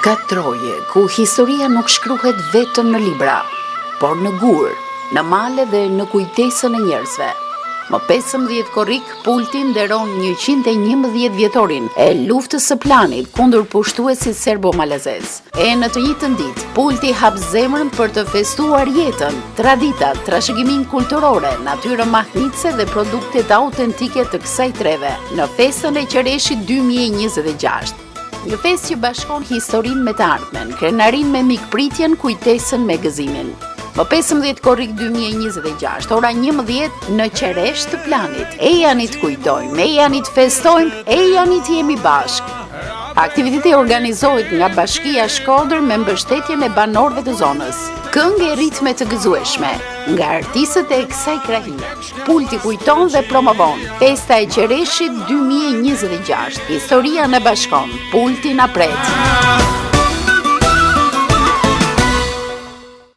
Ka troje ku historia nuk shkruhet vetëm në libra, por në gurë, në male dhe në kujtesën e njerëzve. Më 15 korrik, Pulti nderon 111 vjetorin e luftës së Planit kundër pushtuesit serbo-malazez. E në të njëjtën ditë, Pulti hap zemrën për të festuar jetën, traditat, trashëgiminë kulturore, natyrën mahnitëse dhe produktet autentike të kësaj treve në festën e Qereshit 2026. Një festë që bashkon historinë me të ardhmen, krenarinë me mikpritjen, kujtesën me gëzimin. Më 15 korrik 2026, ora 11 në Qeresh të Planit. Ejani të kujtojmë, ejani të festojmë, ejani të jemi bashkë. Aktiviteti organizohet nga Bashkia Shkodër me mbështetjen e banorëve të zonës. Këngë e ritme të gëzueshme nga artistët e kësaj krahine. Pulti kujton dhe promovon Festa e Qereshit 2026. Historia na bashkon, Pulti na pret.